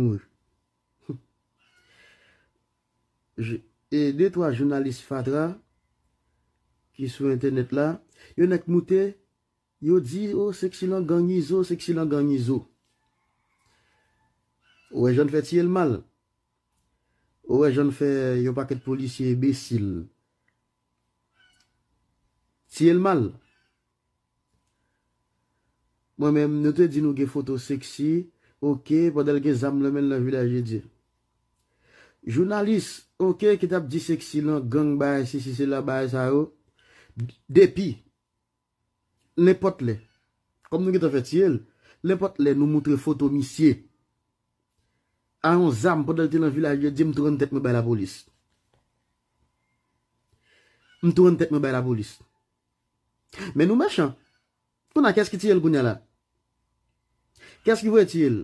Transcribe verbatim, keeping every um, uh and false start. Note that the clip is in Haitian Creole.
mouri. Je- E de twa jounalis fatra ki sou entènèt la, yo nèk moute, yo di, o, Sexy lan gang Izo, Sexy lan gang Izo. Ou wè jan n fè tiye l mal. Ou wè jan n fè yon pakèt polisye enbesil tiye l mal. Mwen menm, nou te di nou gen foto Sexy, oke, pandan l gen zam nan men l nan Vilaj de Dye. Jounalis, oke, ki t ap di Sexy lan gang bagay, sesi, sela, bagay sa yo. Depi, nenpòt lè, kòm nou gentan fè tiye l, nenpòt lè nou moutre foto misye a yon zam pandan l te nan Vilaj de Dye, m tou rann tèt mwen bay lapolis. M tou rann tèt mwen bay lapolis. Men nou mechan. Kounye a, kiyès ki tiye l kounye a la? Kiyès ki voye tiye l?